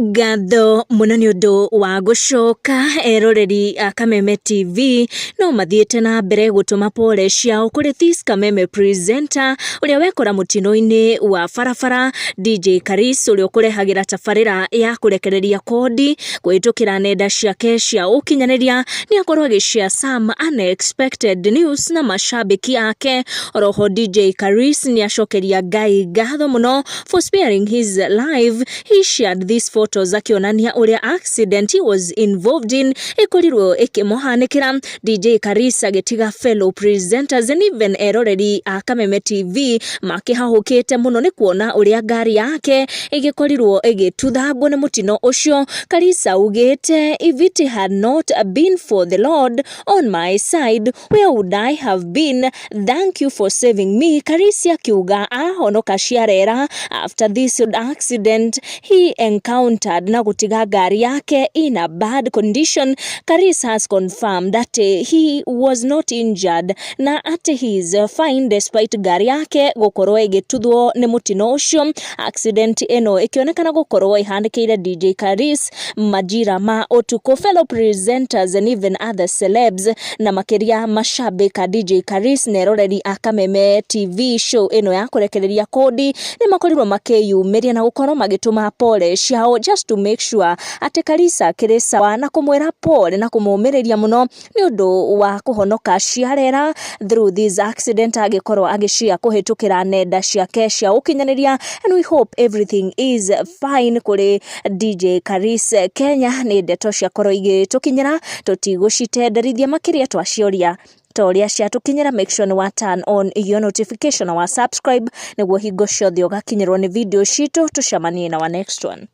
Ngatho mũno nĩ ũndũ wa gũcoka. Eroreri a Kameme TV no mathiĩte na mbere gũtũma pole ciao kũrĩ This Kameme presenter ũrĩa wekora mũtino-inĩ wa barabara, DJ Karis ũrĩa ũkũrehagĩra tabarĩra ya kũrekereria kodi kũhĩtũkĩra nenda ciake cia ũkinyanĩria nĩ akorwo agĩ share some unexpected news na mashabiki ake. Oroho DJ Karis nĩ acokeria Ngai ngatho mũno for sparing his life. He shared these photos akĩonania ũrĩa accident he was involved in ĩkorirwo ĩkĩmũhanĩkĩra. DJ Karisa agĩtiga fellow presenters and even eroreri a Kameme TV makĩhahũkĩte mũno nĩ kuona ũrĩa ngari yake ĩgĩkorirwo ĩgĩtuthangwo nĩ mũtino ũcio. Karisa augĩte, "If it had not been for the Lord on my side, where would I have been? Thank you for saving me." Karisi akiuga ahonoka ciarera after this accident he encountered na gũtiga ngari yake in a bad condition. Karis has confirmed that he was not injured na atĩ he is fine despite ngari yake gũkorwo ĩgĩtuthwo nĩ mũtino ũcio. Accident ĩno ĩkĩonekana gũkorwo ĩhanĩkĩire DJ Karis majira ma ũtukũ. Fellow presenters and even other celebs na makĩria mashabiki a DJ Karis na eroreri a Kameme TV show ĩno ya kũrekereria kodi nĩ makorirwo makĩyumĩria na gũkorwo magĩtũma pole ciao just to make sure atĩ Karisa akĩrĩ sawa na kũmwĩra pole na kũmũmĩrĩria mũno nĩ ũndũ wa kũhonoka ciarera through this accident agĩkorwo agĩshare kũhĩtũkĩra nenda ciake cia ũkinyanĩria, and we hope everything is fine kũrĩ DJ Karis Kenya. Nĩ ndeto ciakorwo igĩtũkinyĩra, tũtigũcitenderithia makĩria, twacioria ta ũrĩa ciatũkinyĩra. Make sure nĩ wa turn on your notification na wa subscribe nĩguo hingo ciothe ũgakinyĩrwo nĩ video citũ. Tũcemanie na wa next one.